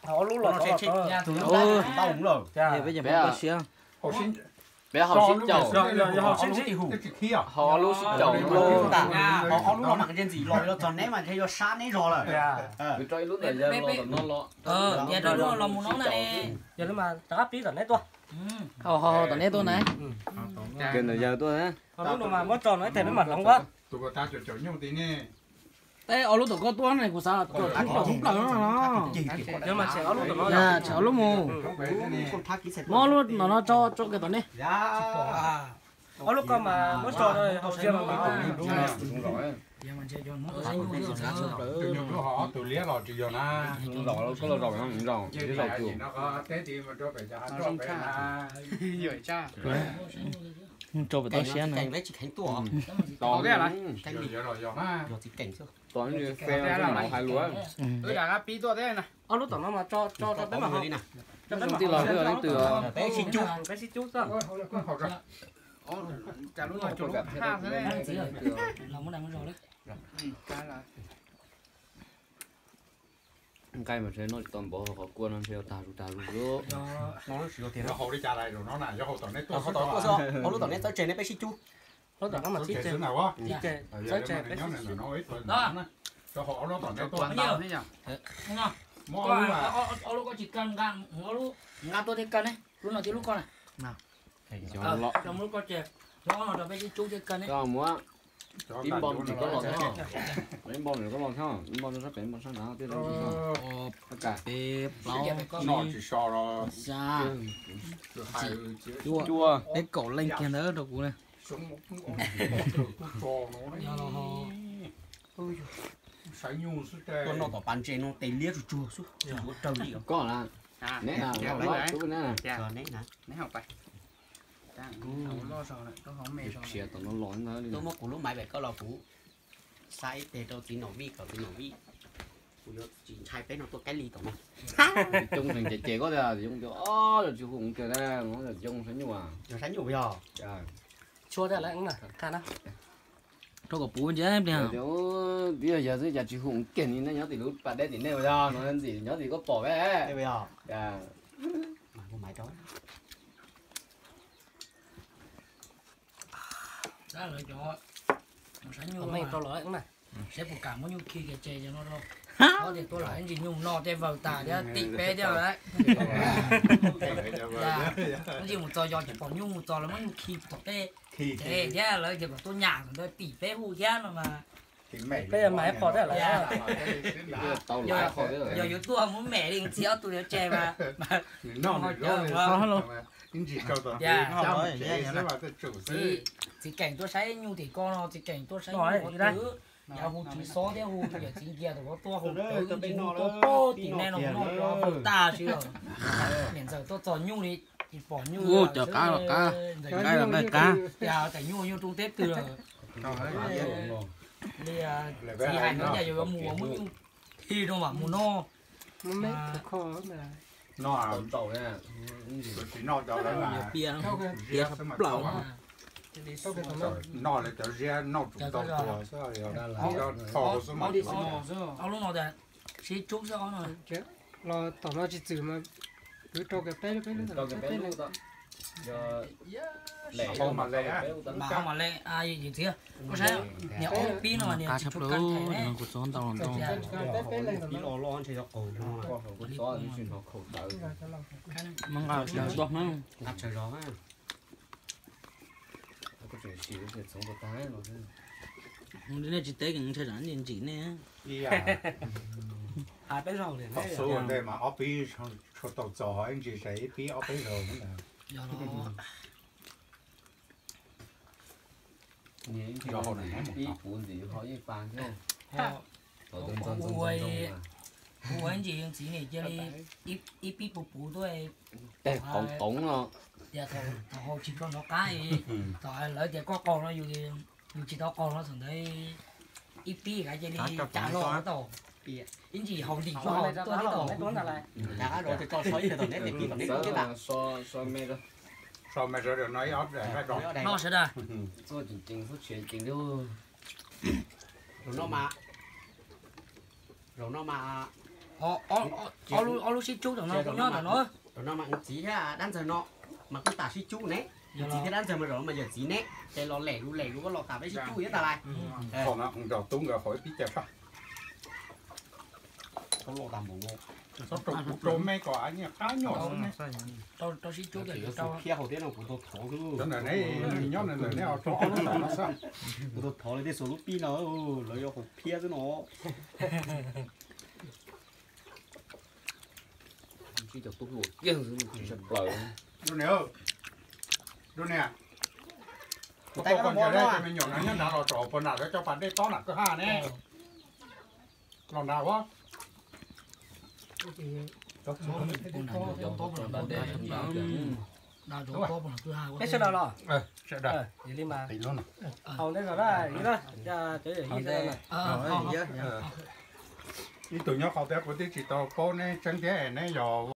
Ob lub los tau, peb cov Hmoob toj siab. Peb haus sib caum, haus ob lub sib caum. Ob lub no mas ntse ntxim los txog neb mas ntshe yuav sab neb zog lawm. Rau ib lub ntawm yawg los tom no los. Yog li mas rov qab pib tom neb tuaj. Haus haus tom neb tuaj na. Ntawm yawg tuaj. Ob lub no mas muab tso no ib teg peb mam hloov. Tus ko tas caum caum nyuj ti ne. Tej ob lub tom koj tuaj ne, kuv xav caum Hmoob plaws no. Yog mas tshem ob lub tom no, tshem ob lub mus. Muab ob lub no no tso, tso kiag tom nej. Ob lub koj mas muab tso rau haus sia los. Tus nyuj lub ho ob tug liab los tsis yog na. Zaum koj los zaum no zaum, zaum tus. Tso pem toj siab no. Tos, tos fe no hais lus. Ob lub tom no mas tso, tso rau peb mam li na. Tij laug, peb sib cub, peb sib cub xwb. Nqaij mas ntshe noj tsis tau npaum, qhov kua no ntshe yuav tag zus tag zus. Haus li cas lais zaum no na, yuav haus tom neb tuaj xwb, haus lub tom neb txawb tseg ne, peb sib cub. Lub tom no mas txawb tseg, txawb tseg peb sib cub. Haus ob lub tom neb tuaj. Ob lub koj tsis kaw, nqa tuaj thiaj kaw ne, lub no thiab lub koj na. Coj mus lub koj ces, lub no rau peb sib cub thiaj kaw ne. Ib npo ntsis koj los, ib npo ntsis koj los thiab, ib npo rau sab pem, ib npo sab nrad thiab. Peb plaub, noj tsis so los, xya, cuaj, peb kaum leej kiag ntawd rau kuv na. Tuaj noj tom pas ntses no tes liab tsuag tsuag xwb, yuav raug li. Koj na, neb na, neb na. Tuaj muab kuv lub maiv pem koj los kuv xa ib teg rau txiv Nom Vij kom txiv Nom Vij, kuv yuav tsis ntshai peb no tuaj kaib li tom no. Coob ces ces koj tias, Coob tias, Yog tsis hu kiag, Coob saib nyuj, yog saib nyuj yog. Tshua thiab lawm na, thaj na. Rau kom puv ntsia pliag. Twb yog yawg xwb cas tsis hu kiag li, nej nyob tim lub pas deb tim nej yog no ntxim nyob tim koj pom ve. Saib puas kam muab nyuj khi kiag ces no rau. Ob tias tuaj lam ib ntsis nyuj no tej vawg tas thiab tim peb thiab lawm. Ib ntsis mus txog yos tsis pom nyuj, mus txog lawv muab nyuj khi tom tej ces thiab lawv tias kom tuaj nyam ntawd tim peb hu thiab no mas. Peb mas ib qho thiab lawm. Yog yuav tuaj muab mem li txiv ob tug yuav tseg mas. Txiv Keem tuaj saib nyuj tim ko no, Txiv Keem tuaj saib nyuj qhov twg, yog hu tsis xob thiab hu tus yawm txiv nkiag tus ko tuaj hu tau ib ntsis nyuj tuaj pog tim nej no mus noj tag si los. Niam ntxawm tuaj txog nyuj li tsis pom nyuj. Cov qab los qab, nqaij los nqaij qab. Cov nyuj nyuj roob teb twg lawm. Li txiv hais no cas yuav mus ua muab nyuj khi rau mam mus noj. Noj, tsis noj cov lawv, piav, piav plaws. Noj lawv cov ziab noj tsum tau tuag xwb, tho xwb mas. Ob lub no tas sib tsub xwb ob no. Los tom no tsis txwm mas kwv rau kiag peb lub, peb lub, peb lub. Mas ho mas le, yawm txiv, koj saib, niag ob lub pib no mas niag tsis tshua kab nthaim ne. Kuv txob ntau los ntau. Pib lo loj ntshe yog qaug no. Kuv txob tsis hnov khaum tawv. Nqa tsawg zog. Nej tsis teb kev ntshai tsam ntsis ntsim nej. Peb zaug li, thaum xub ua ntej mas ob pib tshua tau txog, ib ntsis ces ib pib ob peb zaug. Ib puv ntxiv ho yeej pa thiab. Ua ib ntsis txiv niam cia li ib pib puv puv tuaj. Qoov qoov no. Thaum haus tsis tshua hnov qab, thaum lawv tias koj qaug no, yus tsis tau qaug no thaum ntawd ib pib kav cia li cas los tau. Ib ntsis haus ntim tuaj haus tuaj tib tau. No sawv daws. Zaum no mas, zaum no mas Ob lub sib cub tam no kuj nyob tam no. Tam no mas txiv thiab dab ntxawg no mas kuj tam sib cub ne. Txiv thiab dab ntxawg mas zaum no mas yawm txiv ne, ces los lem lus lem lus los tam peb sib cub thiab tas lais. Thaum no nrog tub nkawd haus ib pib caj sab. Rau me kom nyiaj qab nyuaj. Rau sib cub thiab, rau phiab haus thiab no kuv tau thov xwb. Cov ntawm neb nyob ntawm neb os, rau ob lub ntawm no xwb. Kuv tau thov lawv tej xus lub pij no, lawv yuav haus phiab xwb no. Sib cov tub hluas yeej xwb, sib plaws. Dua niam, dua niam, kuv tau koj nrhiav cov me nyuam no nyob nrad los tso puas nram lawv cov pas dej tob nram kwj ha ne. Los nrad ua. Peb sawv daws los? Sawv daws. Yog li mas haus ntej zog na, cov yawm yij sawv daws. Ib tug nyob qhov tias kuv twb tsis tau paub neb tseeb thiab neb yog